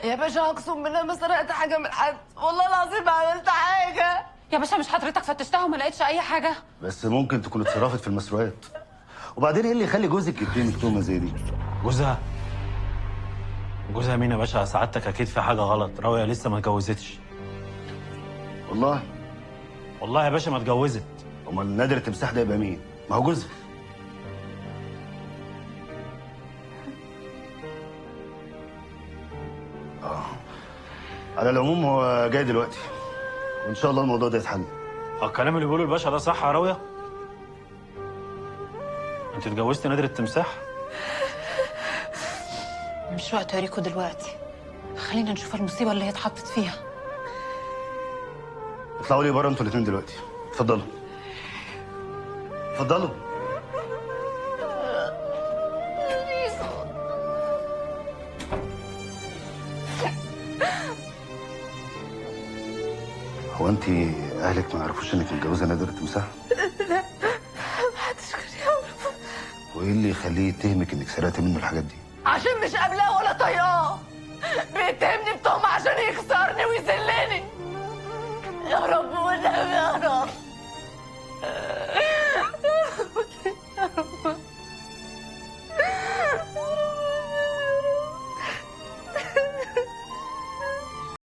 يا باشا اقسم بالله ما سرقت حاجة من حد، والله العظيم ما عملت حاجة. يا باشا مش حضرتك فتشتها وما لقيتش اي حاجة؟ بس ممكن تكون اتصرفت في المسروقات. وبعدين ايه اللي يخلي جوزك يتهمك تهمه زي دي؟ جوزها؟ جوزها مين يا باشا؟ سعادتك اكيد في حاجة غلط، راويه لسه ما اتجوزتش. والله؟ والله يا باشا ما اتجوزت. امال نادر التمساح ده يبقى مين؟ ما هو جوزها. على العموم هو جاي دلوقتي وان شاء الله الموضوع ده يتحل. الكلام اللي بيقوله الباشا ده صح يا راويه؟ انت اتجوزتي نادر التمساح؟ مش وقت يا دلوقتي، خلينا نشوف المصيبة اللي هي اتحطت فيها. اطلعوا لي بره انتوا الاثنين دلوقتي، اتفضلوا اتفضلوا. هو انت اهلك ما يعرفوش انك متجوزة نادر التمساح؟ لا محدش كان يعرف. وايه اللي يخليه يتهمك انك سرقتي منه الحاجات دي؟ عشان مش قابلاه ولا طايقاه، بيتهمني بتهمه عشان يخسرني ويذلني. يا رب والنبي يا رب.